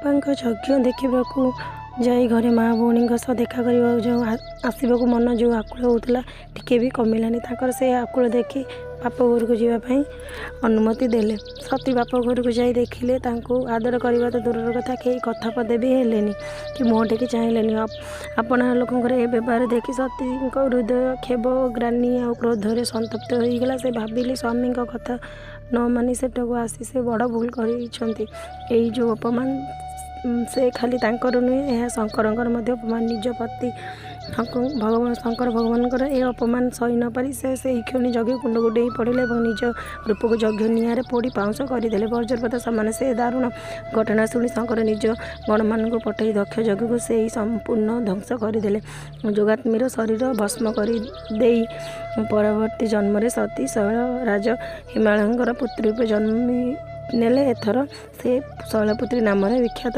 ବାପାଙ୍କ ଯଜ୍ଞ ଦେଖିବାକୁ ଯାଇ ଘରେ ମା ଭଉଣୀଙ୍କ ସହ ଦେଖା କରିବାକୁ ଯେଉଁ ଆସିବାକୁ ମନ ଯେଉଁ ଆକୁଳ ହେଉଥିଲା, ଟିକେ ବି କମିଲାନି। ତାଙ୍କର ସେ ଆକୁଳ ଦେଖି ବାପ ଘରକୁ ଯିବା ପାଇଁ ଅନୁମତି ଦେଲେ। ସତୀ ବାପ ଘରକୁ ଯାଇ ଦେଖିଲେ, ତାଙ୍କୁ ଆଦର କରିବା ତ ଦୂରର କଥା, କେହି କଥା ପଦେ ବି ହେଲେନି କି ମୁହଁ ଟେକି ଚାହିଁଲେନି। ଆପଣା ଲୋକଙ୍କର ଏ ବ୍ୟବହାର ଦେଖି ସତୀଙ୍କ ହୃଦୟ କ୍ଷୋଭ, ଗ୍ଳାନି ଆଉ କ୍ରୋଧରେ ସନ୍ତପ୍ତ ହୋଇଗଲା। ସେ ଭାବିଲେ, ସ୍ୱାମୀଙ୍କ କଥା ନ ମାନି ସେଠାକୁ ଆସି ସେ ବଡ଼ ଭୁଲ କରିଛନ୍ତି। ଏଇ ଯେଉଁ ଅପମାନ, ସେ ଖାଲି ତାଙ୍କର ନୁହେଁ, ଏହା ଶଙ୍କରଙ୍କର ମଧ୍ୟ ଅପମାନ। ନିଜ ପତି ଭଗବାନ ଶଙ୍କର ଭଗବାନଙ୍କର ଏ ଅପମାନ ସହି ନପାରି ସେ ସେହି କ୍ଷଣି ଯଜ୍ଞ କୁଣ୍ଡକୁ ଡେଇଁ ପଡ଼ିଲେ ଏବଂ ନିଜ ରୂପକୁ ଯଜ୍ଞ ନିଆଁରେ ପୋଡ଼ି ପାଉଁଶ କରିଦେଲେ। ବଜ୍ରପାତ ସମାନ ସେ ଦାରୁଣ ଘଟଣା ଶୁଣି ଶଙ୍କର ନିଜ ଗଣମାନଙ୍କୁ ପଠାଇ ଦକ୍ଷ ଯଜ୍ଞକୁ ସେଇ ସମ୍ପୂର୍ଣ୍ଣ ଧ୍ୱଂସ କରିଦେଲେ। ଯୋଗାଗ୍ନିରେ ଶରୀର ଭସ୍ମ କରିଦେଇ ପରବର୍ତ୍ତୀ ଜନ୍ମରେ ସତୀ ଶୈଳରାଜ ହିମାଳୟଙ୍କର ପୁତ୍ରୀ ରୂପେ ଜନ୍ମ ନେଲେ। ଏଥର ସେ ଶୈଳପୁତ୍ରୀ ନାମରେ ବିଖ୍ୟାତ।